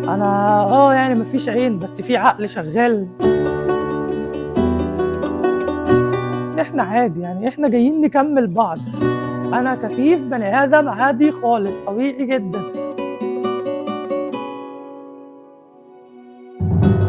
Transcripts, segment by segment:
انا يعني مفيش عين بس في عقل شغال. احنا عادي يعني، احنا جايين نكمل بعض. انا كفيف بني ادم عادي خالص، طبيعي جدا.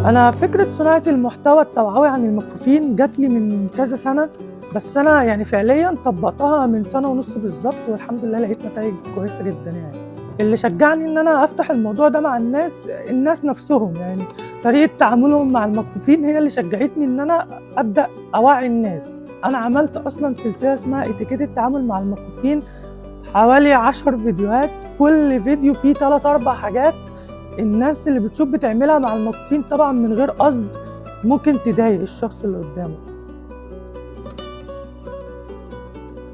انا فكرة صناعة المحتوى التوعوي عن المكفوفين جات لي من كذا سنة، بس انا يعني فعليا طبقتها من 1.5 سنة بالظبط، والحمد لله لقيت نتائج كويسة جدا. يعني اللي شجعني ان انا افتح الموضوع ده مع الناس نفسهم، يعني طريقة تعاملهم مع المكفوفين هي اللي شجعتني ان انا ابدا اوعي الناس. انا عملت اصلا سلسلة اسمها اتيكيت التعامل مع المكفوفين، حوالي 10 فيديوهات، كل فيديو فيه 3-4 حاجات الناس اللي بتشوف بتعملها مع المكفوفين، طبعا من غير قصد ممكن تضايق الشخص اللي قدامه.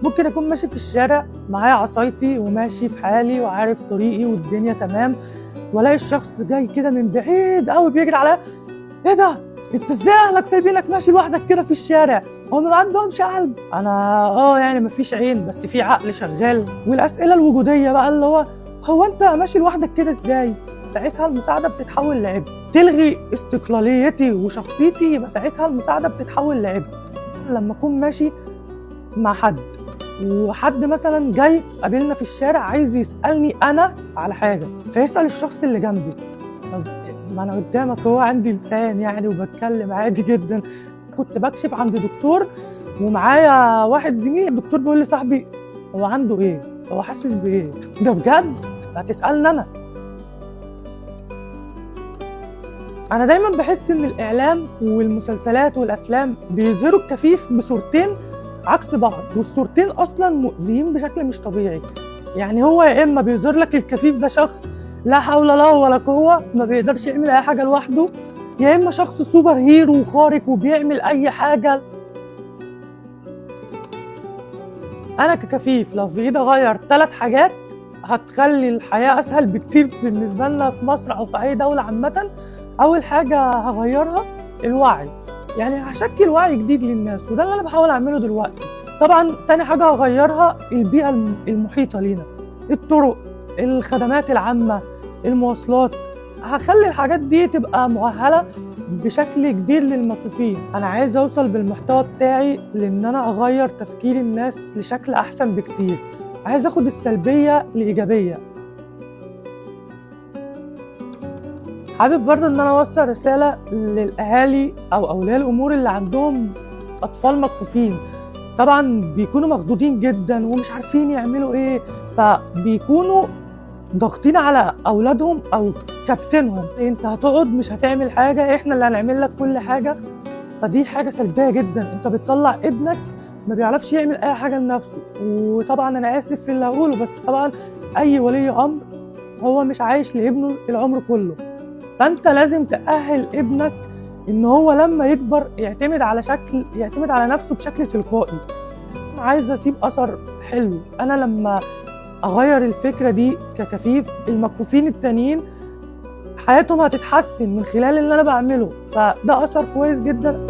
ممكن اكون ماشي في الشارع معايا عصايتي وماشي في حالي وعارف طريقي والدنيا تمام، والاقي الشخص جاي كده من بعيد قوي بيجري عليا، ايه ده؟ انت ازاي اهلك سايبينك ماشي لوحدك كده في الشارع؟ هو ما عندهمش قلب؟ انا يعني مفيش عين بس في عقل شغال. والاسئلة الوجودية بقى اللي هو انت ماشي لوحدك كده ازاي؟ ساعتها المساعدة بتتحول لعبء، تلغي استقلاليتي وشخصيتي، يبقى ساعتها المساعدة بتتحول لعبء. لما اكون ماشي مع حد وحد مثلا جاي قابلنا في الشارع عايز يسالني انا على حاجة، فيسال الشخص اللي جنبي، طب ما انا قدامك هو عندي لسان يعني وبتكلم عادي جدا. كنت بكشف عند دكتور ومعايا واحد زميلي، الدكتور بيقول لي صاحبي هو عنده ايه؟ هو حاسس بايه؟ ده بجد؟ هتسالني انا؟ انا دايما بحس ان الاعلام والمسلسلات والافلام بيظهروا الكفيف بصورتين عكس بعض، والصورتين اصلا مؤذيين بشكل مش طبيعي. يعني هو يا اما بيظهر لك الكفيف ده شخص لا حول له ولا قوة، ما بيقدرش يعمل اي حاجة لوحده، يا اما شخص super hero وخارق وبيعمل اي حاجة. انا ككفيف لو في ايدي اغير 3 حاجات هتخلي الحياة اسهل بكتير بالنسبة لنا في مصر او في اي دولة عامة. اول حاجة هغيرها الوعي، يعني هشكل وعي جديد للناس، وده اللي انا بحاول اعمله دلوقتي. طبعا تاني حاجة هغيرها البيئة المحيطة لينا، الطرق، الخدمات العامة، المواصلات، هخلي الحاجات دي تبقى مؤهلة بشكل كبير للمكفوفين. انا عايز اوصل بالمحتوى بتاعي لان انا اغير تفكير الناس لشكل احسن بكتير، عايز اخد السلبية لايجابيه. حابب برضه ان انا اوصل رسالة للاهالي او اولياء الامور اللي عندهم اطفال مكفوفين. طبعا بيكونوا مخضوضين جدا ومش عارفين يعملوا ايه، فبيكونوا ضاغطين على اولادهم او كابتنهم، انت هتقعد مش هتعمل حاجة، احنا اللي هنعمل لك كل حاجة. فدي حاجة سلبية جدا، انت بتطلع ابنك ما بيعرفش يعمل اي حاجة لنفسه. وطبعا انا اسف في اللي هقوله، بس طبعا اي ولي امر هو مش عايش لابنه العمر كله، فانت لازم تأهل ابنك ان هو لما يكبر يعتمد على نفسه بشكل تلقائي. عايز اسيب اثر حلو، انا لما اغير الفكرة دي ككفيف، المكفوفين التانيين حياتهم هتتحسن من خلال اللي انا بعمله، فده اثر كويس جدا.